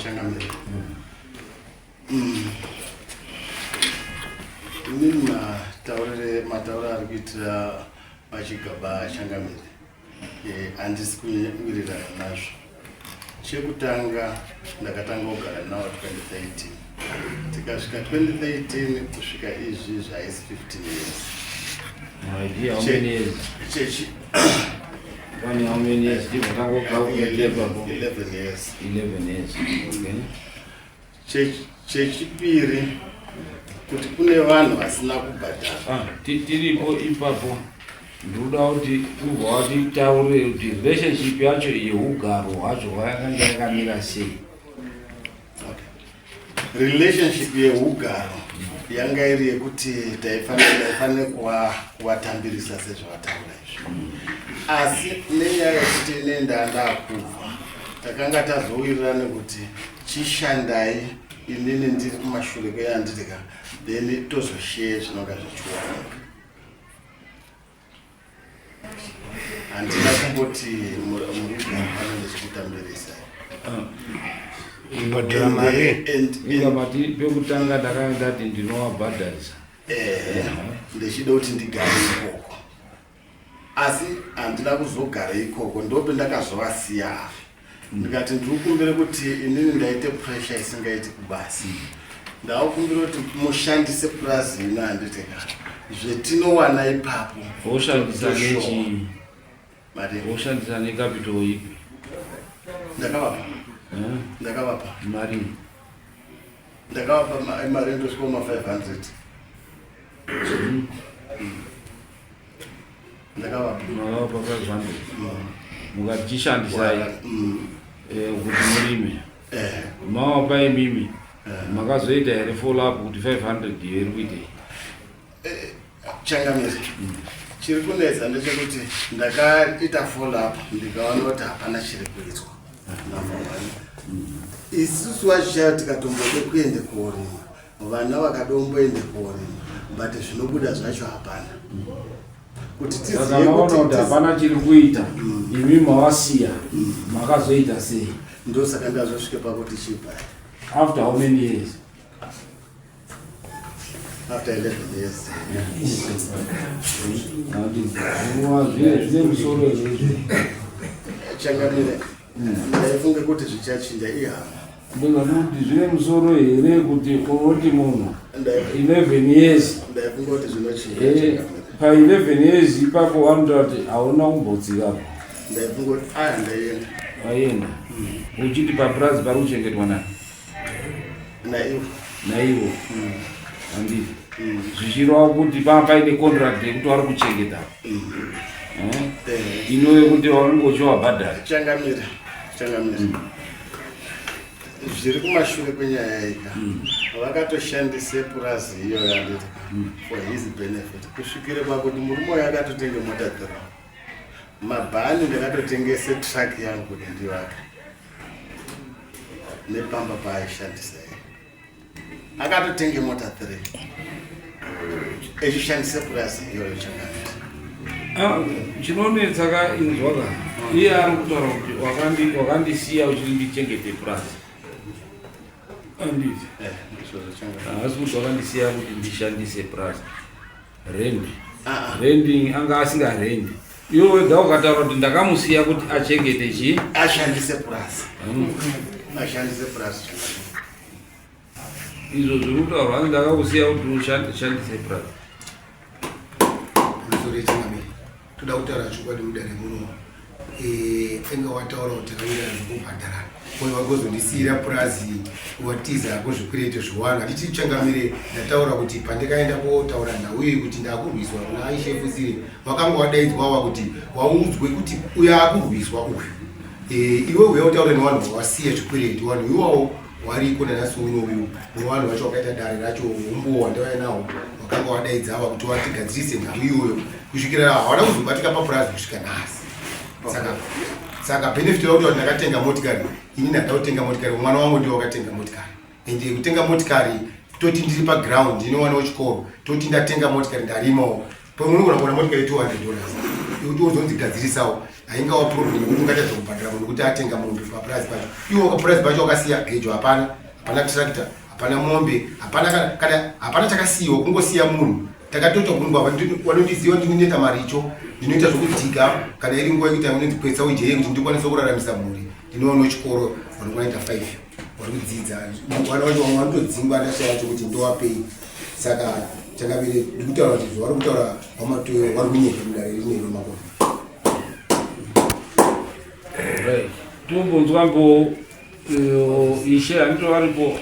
Changamire. Inini mataurire matauro ari kuitira VaChigaba, Changamire, handisi kuwirirana nazvo. Chekutanga, ndakatanga kugara nawo 2013, tikasvika 2013 kusvika izvi zvaisi 15 years. Idea how many years? Chechi One, how many years? Ndibva 11 11 years. 11 years. Okay. Chechipiri, kuti kune vanhu vasina kubhadhara. Ah, tiripo ipapo, ndinoda kuti ubva watitaurire kuti relationship yacho yeugaro hwacho hwayakanga yakamira sei. Relationship yeugaro yanga iri yekuti ndaifanira kuvatambirisa sezvavataura izvi, asi nenyaya yekuti ine ndandakubva, takanga tazowirirana kuti chishandai, inini ndiri kumashure kweyandirika, then tozosheya zvinonga zvichiwanika. Handina kumboti muri pano ndichikutambirisa. Bhadhara mari. Inga mati pekutanga ndakanga ndati ndinovabhadharisa. Ndichida kuti ndigare ikoko, asi handina kuzogara ikoko. Ndope ndakazovasiya ava, ndikati ndiri kukumbira kuti inini ndaite pressure isingaiti kubasa, ndakukumbira kuti mushandise purazi ino, handiti ka? Zvetinowana ipapo Woshandisa toshowa. Nechi Mari. Woshandisa necapital ipi? Ndakavapa. Eh? Ndakavapa. Mari. Ndakavapa mari indosvika ma500. Ndakavapa. Makavapa 500, mukati chishandisai kuti murime. Mavapa imimi, makazoita here follow up kuti 500 iyo iri kuitei? Changamire, chiri kunetsa ndechekuti ndakaita follow up, ndikaona kuti hapana chiri kuitwa. Number one, isusu vachichaya tikatombode kuende korima, vana vakadomboende korima, but zvinobuda zvacho hapana kuti Saka tizive maona kuti kuti hapana chiri kuita, imi mawasiya, makazoita sei? Ndosaka ndazosvike pakuti chibva. After how many years? After 11 years. Zvine musoro here izvi? Changamire, ndaifunge kuti zvichachinja ihama. Ndingati kuti zvine musoro here kuti unoti munhu 11 years? Ndaifunga kuti zvinochinja. Eh, pa 11 years ipapo wanotaura kuti hauna kumbodzikapo. Ndaifunga kuti aya ndaienda. Waenda uchiti papurazi pari kuchengetwa nani? Naivo. Naivo, handiti? Zvichireva kuti panga paine contract yekuti vari kuchengeta, eh? Eh. Ino yekuti vanenge uchiwabhadhara. Changamire, changamire, zviri kumashure kwenyaya ika, vakatoshandise purazi iyoyo, handiti, for his benefit, kusvikire pakuti murume uyo akatotenge mota dzirao mabhani. Ndakatotengese truck yangu kuti ndivake nepamba paaishandisa iye. Akatotenge mota 3 echishandise purazi iyoyo, changamire. Ah, chinonetsa ka, inzwa ka, iye ari kutaura kuti wakandisiya uchiti ndichengete purazi, anditi? Eh, ndizvozvo, changamire. Haasi kuti wakandisiya kuti ndishandise purazi, rent. Ah, ah. Renting anga asingarendi. Iwe wega ukataura kuti ndakamusiya kuti achengete chii? Ashandise purazi, ashandise purazi, changamire. Izvo zviri kutaurwa, hanzi ndakakusiya kuti ushandise purazi. Pamusoro, yechangamire, toda kutaura chokwadi mudare muno. Enga wataura kuti takawirana zvekubhadharana, uye wagozondisiyira purazi, watizako zvikwereti zviwana, handiti, changamire? Ndataura kuti pandikaenda kotaura nhau iyi kuti ndakurwiswa kuna aishefusiri, wakanga wadaidzwa wa kuti waudzwe kuti uyo akurwiswa uyu. Iwe uya utaure nevanhu vawasiya zvikwereti, vanhu iwawo wariko nanhasi uno uyu, nevanhu vacho wakaita dare racho, umbowo wandauya nawo, wakanga wadaidza ava kuti watigadzirise nhau iyoyo, kusvikira hawana kuzobatika papurazi kusvika nhasi. Saka benefit yakuti kuti ndakatenga motikari, ini ndada kutenga motikari, mwana wangu ndiwo wakatenga motikari. Ende kutenga motikari, toti ndiri paground, ndine mwana wechikoro, toti ndatenga motikari, ndarimawo. Pamwe unogona kuona motika ye200 dollars yekuti wozonzi gadzirisawo, haingawa problem yekuti ungatadza kubhadhara munhu kuti atenga mombe papurazi pacho. Iwo papurazi pacho wakasiya gejo, hapana, hapana tractor, hapana mombe, hapana kana hapana chakasiyiwa, kungosiya munhu. Takatoita kungwavha. Wanondiziva, ndinoita maricho, ndinoita zvokudhiga kana iri nguva yekuti anonzi kwetsa ujeye kuti ndikwanise kuraramisa mhuri. Ndinoona chikoro vanokwana ita 5 vari kudzidza, vana vacho vamwe vanotodzingwa, ndashaya chokuti ndowapei. Saka chakaviri ndikutaura kuti zvavari kutaura vamatoyo vari kunyeka mudare rinero makona. Right, tombonzwa mbo ishe handito varipo.